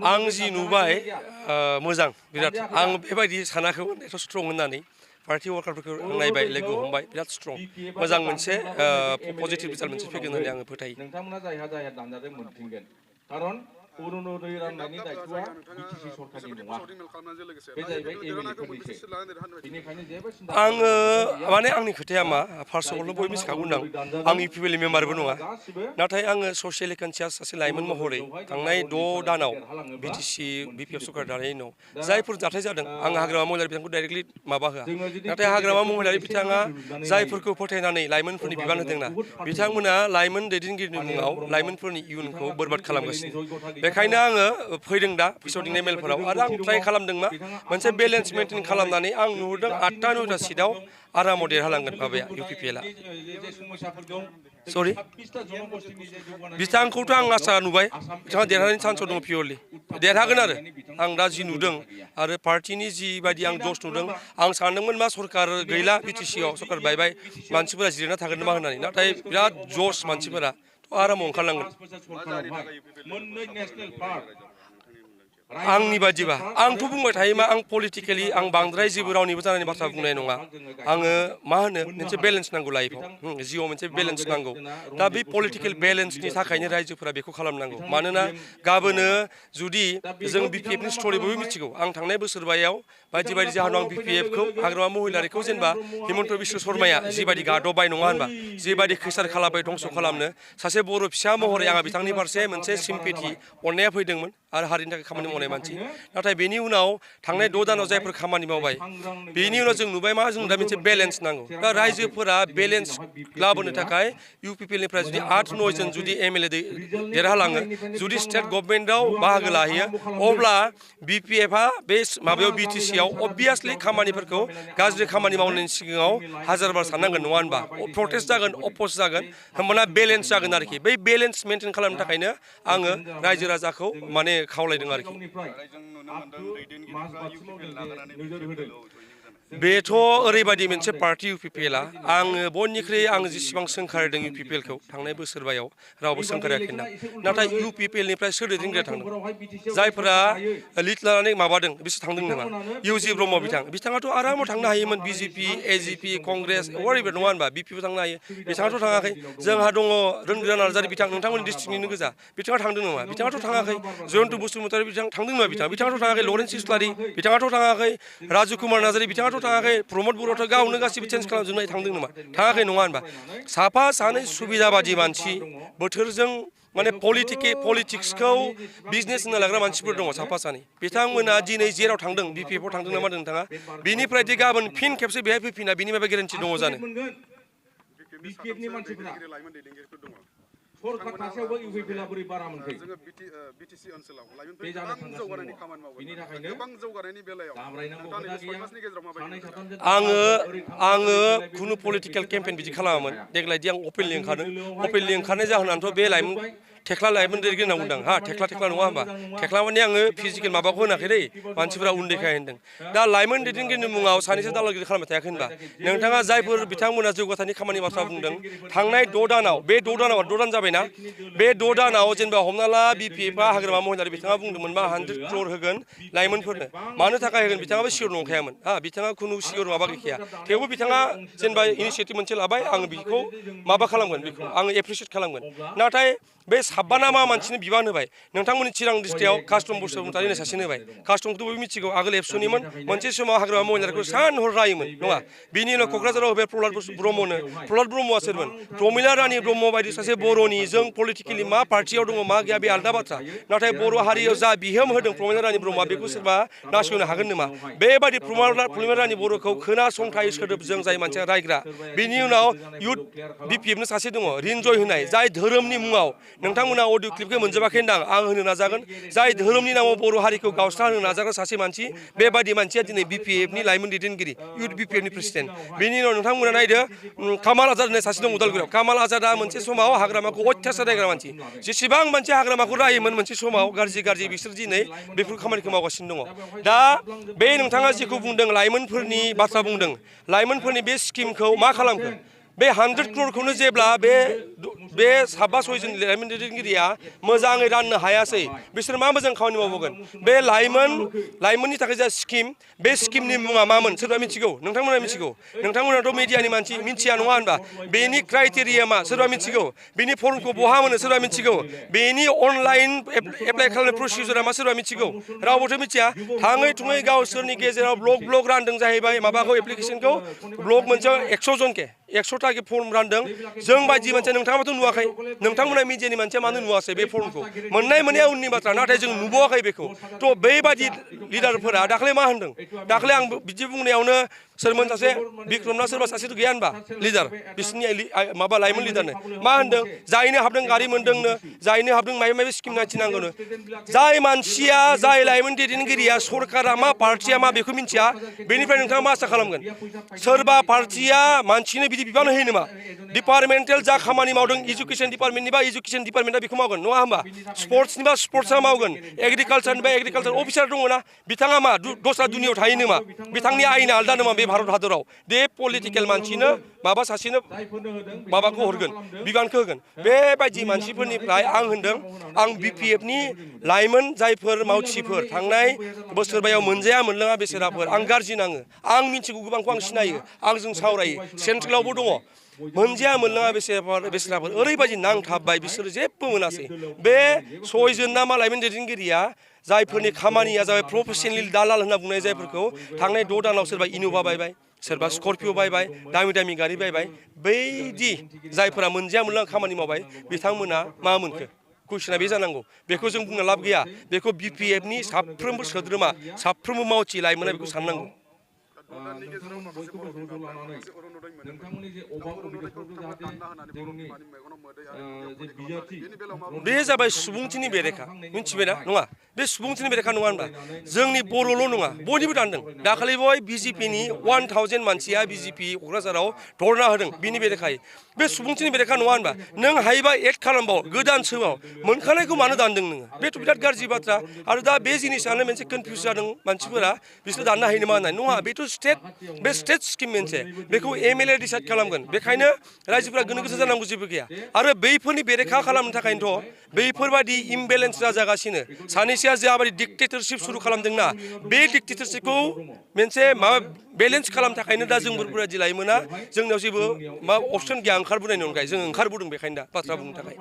आं जि नुबाय मोजां बिराद आं बेबायदि सानाखैमोन एथ' स्ट्रं होननानै पार्टी वर्कारफोरखौ नायबाय लोगो हमबाय बिराद स्ट्रं मोजां मोनसे पजिटिभ रिजाल्ट मोनसे फैगोन होननानै आङो फोथायो नोंथांमोना जायहा जायहा दानजादों मोनफिनगोन खारन अरुणोदय राननायनि दायथ'आ बिटिसि सरकारनि नङा बे जाहैबाय एमएलएफोरनिसो बेनिखायनो जेबो सिन्था आङो माने आंनि खोथाया मा फार्स्ट अफ अल बयबो मिथिखागौ होनदां आं इउपिपिएलनि मेम्बारबो नङा नाथाय आङो ससियेलि कनसियास सासे लाइमोन महरै थांनाय 6 दानाव बिटिसि बिपिएफ सरकार दानायनि उनाव जायफोर जाथाय जादों आं हाग्रामा महिलारि बिथांखौ डाइरेक्टलि माबा होआ नाथाय हाग्रामा महिलारि बिथाङा जायफोरखौ फोथायनानै लाइमोनफोरनि बिबान होदोंना बिथांमोना लाइमोन दैदेनगिरिनि मुङाव लाइमोनफोरनि इयुनखौ बरबाद खालामगासिनो बेखायनो आङो फैदों दा फोसावदिंनाय मेलफोराव आरो आं ट्राइ खालामदों मा मोनसे बेलेन्स मेइनटेन खालामनानै आं नुहुरदों 8टा 9टा सिटआव आरामाव देरहालांगोन माबाया इउपिपिएलआ सरि बिथांखौथ' आं आसा नुबाय बिथाङा देरहानायनि चान्सआव दङ पियरलि देरहागोन आरो आं दा जि नुदों आरो पार्टिनि जिबायदि आं जस नुदों आं सानदोंमोन मा सरकार गैला बिटिसिआव सरकार बायबाय मानसिफोरा जिरायना थागोन नामा होननानै नाथाय बिराद जस मानसिफोरा आरामाव ओंखारलांगोन आंनि बादिबा आंथ' बुंबाय थायो मा आं पलिटिकेलि आं बांद्राय जेबो रावनिबो जानायनि बाथ्रा बुंनाय नङा आङो मा होनो मोनसे बेलेन्स नांगौ लाइफआव जिउआव मोनसे बेलेन्स नांगौ दा बे पलिटिकेल बेलेन्सनि थाखायनो रायजोफोरा बेखौ खालामनांगौ मानोना गाबोनो जुदि जों बिपिएफनि स्ट'रि बयबो मिथिगौ आं थांनाय बोसोरबायाव बायदि बायदि जाहोनाव आं बिपिएफखौ हाग्रामा महिलारिखौ जेनेबा हिमन्त बिश्व शर्माया जिबायदि गादबबाय नङा होनबा जिबायदि खैसार खालामबाय धंस' खालामनो सासे बर' फिसा महरै आंहा बिथांनि फारसे मोनसे सिम्पेथि अननाया फैदोंमोन आरो हारिनि थाखाय खामानि मावनाय मानसि नाथाय बेनि उनाव थांनाय 6 दानाव जायफोर खामानि मावबाय बेनि उनाव जों नुबाय मा जों दा मोनसे बेलेन्स नांगौ दा रायजोफोरा बेलेन्स लाबोनो थाखाय इउपिपिएलनिफ्राय जुदि 8-9 जन जुदि एमएलए देरहालाङो जुदि स्टेट गभर्नमेन्टआव बाहागो लाहैयो अब्ला बिपिएफआ बे माबायाव बिटिसिआव अबभियासलि खामानिफोरखौ गाज्रि खामानि मावनायनि सिगाङाव हाजारबार साननांगोन नङा होनबा प्रटेस्ट जागोन अपोज जागोन होमबाना बेलेन्स जागोन आरोखि बै बेलेन्स मेइनटेन खालामनो थाखायनो आङो रायजो राजाखौ माने खावलायदों आरोखि बेथ' ओरैबायदि मोनसे पार्टी इउपिपिएलआ आङो बयनिख्रुइ आं जेसेबां सोंखारिदों इउपिपिएलखौ थांनाय बोसोरबायाव रावबो सोंखारियाखै ना नाथाय इउपिपिएलनिफ्राय सोर दैदेनगिरिया थांदों जायफोरा लिड लानानै माबादों बिसोर थांदों नामा इउजि ब्रह्म बिथाङाथ' आरामाव थांनो हायोमोन बिजेपि एजिपि कंग्रेस अरायबो नङा होनबा बिपिबो थांनो हायो बिथाङाथ' थाङाखै जोंहा दङ रोनगोरा नार्जारि बिथां नोंथांमोननि डिस्ट्रिक्टनिनो गोजा बिथाङा थांदों नामा बिथाङाथ' थाङाखै जयन्त बसुमतारी बिथां थांदों नामा बिथाङाथ' थाङाखै लरेन्स इस्लारि बिथाङाथ' थाङाखै राजु कुमार नार्जारि बिथाङाथ' थाङाखै प्रमद बर'थ' गावनो गासिबो चेन्ज खालामजोबनाय थांदों नामा थाङाखै नङा होनबा साफा सानै सुबिदाबादि मानसि बोथोरजों माने पलिटिक्सखौ बिजनेस होनना लाग्रा मानसिफोर दङ साफा सानै बिथांमोना दिनै जेराव थांदों बिपिएफआव थांदों नामा नोंथाङा बिनिफ्राय दि गाबोन फिन खेबसे बेहाय फैफिना बिनि माबा गेरेन्टि दङ जानो बिपिएफनि मानसिफोरा सरकार थासेयावबो इउपिपिएलआ बोरै बारा मोनखो जोङो बिटिसि ओनसोलाव लाइमोनफोर गोबां जौगानायनि खामानि मावबाय गोबां जौगानायनि बेलायाव आङो खुनु पलिटिकेल केम्पेइन बिदि खालामामोन देग्लायदि आं अपेनलि ओंखारनाय जाहोनानोथ' बे लाइमोन थेख्ला लाइमोन दैदेनगिरि होनना बुंदों हा थेख्ला नङा होनबा थेख्ला माने आङो फिजिकेल माबाखौ होनाखै दै मानसिफोरा उन्दैखाय होनदों दा लाइमोन दैदेनगिरिनि मुङाव सानैसो दालागिरि खालामबाय थायाखै होनबा नोंथाङा जायफोर बिथांमोना जौगाथायनि खामानि बाथ्रा बुंदों थांनाय 6 दानाव बे 6 दानाव 6 दान जाबायना बे 6 दानाव जेनेबा हमना ला बिपिएफआ हाग्रामा महिलारि बिथाङा बुंदोंमोन मा 100 क्रर होगोन लाइमोनफोरनो मानो थाखाय होगोन बिथाङाबो सियर नंखायामोन हा बिथाङा खुनु सियर माबा गैखाया थेवबो बिथाङा जेनेबा इनिसियेटिभ मोनसे लाबाय आङो बेखौ माबा खालामगोन बेखौ आङो एप्रिसियेट खालामगोन नाथाय बे साबाना मा मानसिनो बिबान होबाय नोंथांमोननि चिरां डिस्ट्रिक्टआव कास्टम बसुमतारी होननाय सासेनो होबाय कास्टमखौथ' बयबो मिथिगौ आगोल एबसुनिमोन मोनसे समाव हाग्रामा महिलारिखौ सान हर रायोमोन नङा बिनि उनाव क'क्राझाराव होबाय प्रहलाद ब्रह्मनो प्रहलाद ब्रह्मआ सोरमोन प्रमिला रानी ब्रह्म बायदि सासे बर'नि जों पलिटिकेलि मा पार्टियाव दङ मा गैया बे आलदा बाथ्रा नाथाय बर' हारियाव जा बिहोम होदों प्रमिला रानी ब्रह्मआ बेखौ सोरबा नासयनो हागोन नामा बेबायदि प्रमिला रानी बर'खौ खोनासंथाय सोदोबजों जाय मानसिया रायग्रा बिनि उनाव इउथ बिपिएफनो सासे दङ रिन्जय होनाय जाय धोरोमनि मुङाव नोंथांमोना अडिअ क्लिपखौ मोनजोबाखै होनदां आं होनो नाजागोन जाय धोरोमनि नामाव बर' हारिखौ गावस्रा होनो नाजाग्रा सासे मानसि बेबायदि मानसिया दिनै बिपिएफनि लाइमोन दैदेनगिरि इउथ बिपिएफनि प्रेसिडेन्ट बेनि उनाव नोंथांमोना नायदो कामाल आजाद होननाय सासे दं उदालगुरियाव कामाल आजादा मोनसे समाव हाग्रामाखौ अयथासार रायग्रा मानसि जेसेबां मानसि हाग्रामाखौ रायोमोन मोनसे समाव गाज्रि बिसोर दिनै बेफोर खामानिखौ मावगासिनो दङ दा बे नोंथाङा जेखौ बुंदों लाइमोनफोरनि बाथ्रा बुंदों लाइमोनफोरनि बे स्किमखौ मा खालामखो बे 100 crore जेब्ला बे साबा सयजन लाइमोन दैदेनगिरिया मोजाङै राननो हायासै बिसोर मा मोजां खामानि मावबावगोन बे लाइमोननि थाखाय जा स्किम बे स्किमनि मुङा मामोन सोरबा मिथिगौ नोंथांमोना मिथिगौ नोंथांमोनाथ' मिडियानि मानसि मिथिया नङा होनबा बेनि क्राइटेरिया मा सोरबा मिथिगौ बेनि फर्मखौ बहा मोनो सोरबा मिथिगौ बेनि अनलाइन एप्लाइ खालामनाय प्रसिडिउरा मा सोरबा मिथिगौ रावबोथ' मिथिया थाङै थुङै गावसोरनि गेजेराव ब्लक रानदों जाहैबाय माबाखौ एप्लिकेशनखौ ब्लक मोनसेयाव 100 जनके 100टा फर्म रानदों जों बायदि मानसिया नोंथाङाबोथ' नुवाखै नोंथांमोना मिडियानि मानसिया मानो नुवासै बे फर्मखौ मोननाय मोननाया उननि बाथ्रा नाथाय जों नुबावाखै बेखौ थ' बेबायदि लिडारफोरा दाख्लै मा होनदों दाख्लै आं बिदि बुंनायावनो सोरमोन सासे बिक्रम ना सोरबा सासेथ' गैया होनबा लिडार बिसोरनि माबा लाइमोन लिडारनो मा होनदों जायनो हाबदों गारि मोनदोंनो जायनो हाबदों माबा माबि स्किम नायथिनांगौनो जाय मानसिया जाय लाइमोन दैदेनगिरिया सरकारा मा पार्टिया मा बेखौ मिथिया बेनिफ्राय नोंथाङा मा आसा खालामगोन सोरबा पार्टिया मानसिनो बिदि बिबान होयो नामा डिपार्टमेन्टेल जा खामानि मावदों इडुकेसन डिपार्टमेन्टनिबा इडुकेसन डिपार्टमेन्टआ बेखौ मावगोन नङा होमबा स्पर्ट्सनिबा स्पर्ट्सआ मावगोन एग्रिकालचारनिबा एग्रिकालचार अफिसार दङ ना बिथाङा मा दस्रा दुनियाव थायो नामा बिथांनि आयेना आलदा नामा बे भारत हादराव बे पलिटिकेल मानसिनो माबा सासेनो माबाखौ हरगोन बिबानखौ होगोन बेबायदि मानसिफोरनिफ्राय आं होनदों आं BPFनि लाइमोन जायफोर मावथिफोर थांनाय बोसोरबायाव मोनजाया मोनलोङा बेसेराफोर आं गाज्रि नाङो आं मिथिगौ गोबांखौ आं सिनायो आंजों सावरायो सेन्ट्रेलावबो दङ मोनजाया मोनलोङा बेसेराफोर ओरैबायदि नांथाबबाय बिसोरो जेबो मोनासै बे सयजन ना मा लाइमोन दैदेनगिरिया जायफोरनि खामानिया जाबाय प्रफेसनेल दालाल होनना बुंनाय जायफोरखौ थांनाय 6 दानाव सोरबा इन'भा बायबाय सोरबा स्कर्पिअ बायबाय दामि गारि बायबाय बैदि जायफोरा मोनजाया मोनलोङा खामानि मावबाय बिथांमोना मा मोनखो कुइसना बे जानांगौ बेखौ जों बुंना लाब गैया बेखौ BPFनि साफ्रोमबो सोद्रोमा साफ्रोमबो मावथि लाइमोना बेखौ साननांगौ नोंथांमोननि जे अभाब अबिगफोरखौ जाहाथे जोंनि बे जाबाय सुबुंथिनि बेरेखा मिथिबायना नङा बे सुबुंथिनि बेरेखा नङा होनबा जोंनि बर'ल' नङा बयनिबो दानदों दाखालि बय BJPनि 1000 मानसिया BJP क'क्राझाराव धरना होदों बिनि बेरेखायै बे सुबुंथिनि बेरेखा नङा होनबा नों हायोबा एड खालामबाव गोदान सोबाव मोनखानायखौ मानो दानदों नोङो बेथ' बिराद गाज्रि बाथ्रा आरो दा बे जिनिसानो मोनसे कनफिउज जादों मानसिफोरा बिसोर दाननो हायो नामा होननाय नङा बेथ' स्टेट स्किम मोनसे बेखौ MLA डिसाइड खालामगोन बेखायनो रायजोफोरा गोनो गोथो जानांगौ जेबो गैया आरो बैफोरनि बेरेखा खालामनो थाखायनोथ' बैफोरबायदि इमबेलेन्स जागासिनो सानैसोआ जाबायदि डिक्टेटरशिप सुरु खालामदोंना बे डिक्टेटरशिपखौ मोनसे माबा बेलेन्स खालामनो थाखायनो दा जोंफोरबायदि लाइमोना जोंनियाव जेबो मा अपसन गैया ओंखारबोनायनि अनगायै जों ओंखारबोदों बेखायनो दा बाथ्रा बुंनो थाखाय